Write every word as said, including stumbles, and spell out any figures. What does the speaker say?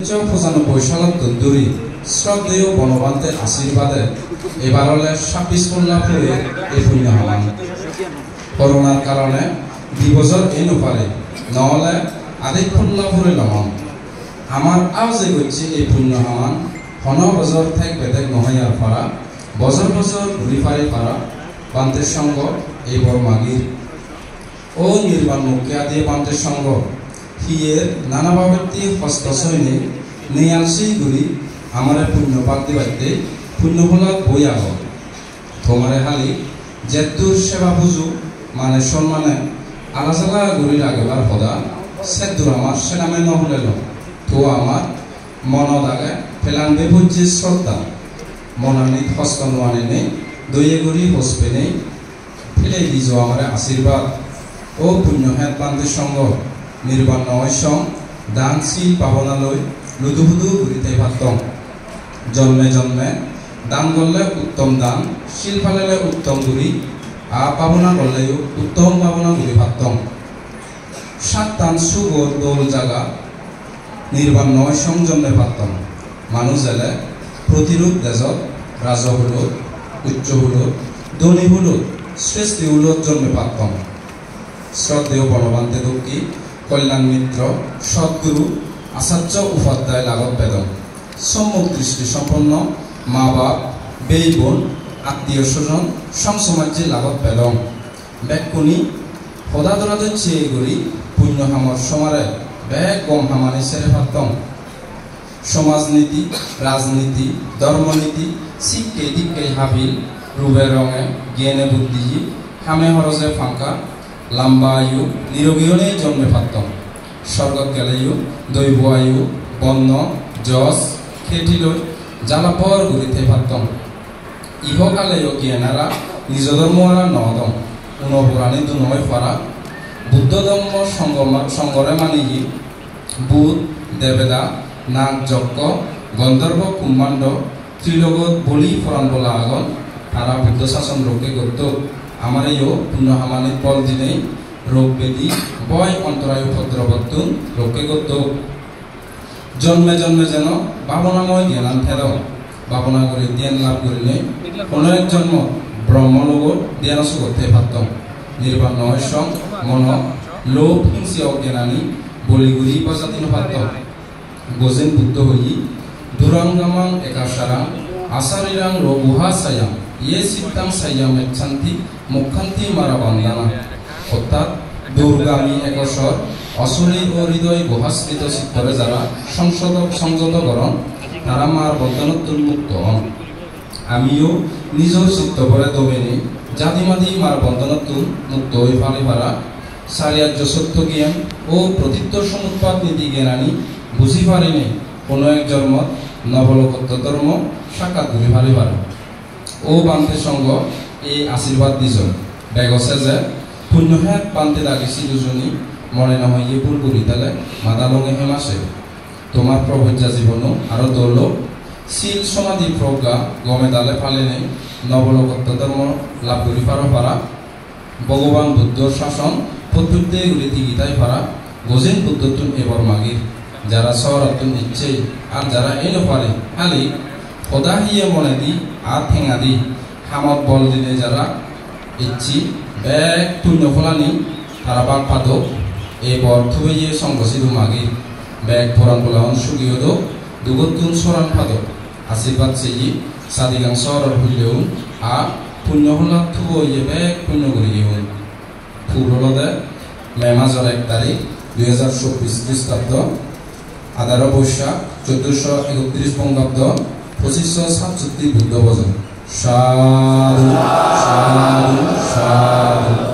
Uniccho pochanobboi salottun dhuri sroddheyo Bonobhante ashirbade ebar ole sabbis polla pure ei punyo haman. Coronar karone di bojor ei no pare, no ole adhek polla pure lomon. Amar auje gocche ei punyo haman, hono bojor thek bedek no hoyar para, bojor bojor guri pari para, Bhante songho ei bor magir. O nirban mukhi adiye Bhante songho, hiyer nana babetti hosto soinei, neyalsi guri amare punyo bhag dibatte punyo pholat boi ago. Tomare hali jeddur seba puju mane sonmane ala jala guri ragebar hoda, seddur amar sename no hulelo. To amar monot age pelang bebujje sroddha, monanit hosto no aninei, doye guri hos penei, Philei dijo amare ashirbad. O punyo het Bhante songho, nirban no oi song, dan sil bhabona loi ludu hudu guri thei pattong. Jonme jonme dan gorle uttom dan, sil palele uttom guri, a bhabona gorleyo uttom bhabona guri pattong. Sattan sugor dol jaga, nirban noi song jonme pattong. Manuj ele protirup dejot, rajo hulot, uccho hulot, dhoni hulot, sreshti hulot jonme pattong. Sroddheyo Bonobhante Dokki, Kolyan Mitro, Sotguru, Acharyo Upadhyay lagot pedong. Sommuk dristi somponno ma bap, bei bon, attiyo sojon, song somajje lagot pedong. Bekkune hoda dora docche guri punyo hamor somare bek gom hamani sere pattong. Somajniti, rajniti, dhormoniti, sikkei dikkei habil, rube ronge, giyane buddiye, hame horoje pangka, lamba ayu, nirogi onei jonme pattong. Sorgot geleyo doibo ayu, bonno, jos, kheti loi, jala bor guri thei pattong. Iho kaleyo giyan ara, nijo dhormo ara no odong. Uno purani duno oi para. Buddho dhormo songho ma-, songhore maniye, bhut, debeda, nag, jokko, gandharbo, kumbhando, trilogot boli poran bola agon. Tara Buddho sason rokke gottok. Amareyo punyo hamanit bol dinei, rog bedi, boi ontorai upoddrobottun rokke gottok. Jonme jonme jeno bhabonamoy gyanan thedong. Bhabona guri dhyan lab gurinei hono ek jonmot Brahmo logot dhyano sugot thei pattong. Nirban no oi song mono lobh hingse ogyanani boli guri bajadi no pattong. Gojen Buddho hoye, "Durang gamang ekasarang, asarirang roguhasayang, ye cittang sayyameccanti, mokkhanti mara bandhana." Orthat durgami ekosor, osorir o hridoy guhasrito sittore jara songsodok songjoto goron, tara mar bondhonottun mukto on. Amiyo nijor sittobore dobenei jadimadi mar bondhonottun mukto oi pari para, sari arjo sotto gyan o protitto somutpad niti gyanani buji parinei hono ek jormot nobolokotto dhormo sakkat guri pari para. O Bhante songho, ei ashirbad dijon. Bego seje punyo het Bhante dagi sidu juni mone no hoye bul guri thele mada longe hema se. Tomar probojja jibono aro dol ok. Sil somadhi progga gome dale palenei nobolokotto dhormo lab guri paro para. Bhogoban Buddhor sason pottutte guri tigi thai para, Gojen Buddhottun ei bor magir. Jara sohorottun ecche ar jara ei no pare, hali hoda hiye monedi ar thengadi hamot bol dine jara ecche, bek punyo pholani tara bak padok. Ei bor tubeye songho sidu magir. Bek poran bolaun sugi odok, dugottun soran padok. Ashirbad seye, sadigang sohoror hulleun, a punyo phola tubo iye bek punyo guri diun. Pur olode May major ek tarik, dui hajar chobbish Kristabdo, adaro Boishak, choddoso ekotris Bongabdo, pochisho satsotti Buddho bojor. Sadhu, sadhu, sadhu.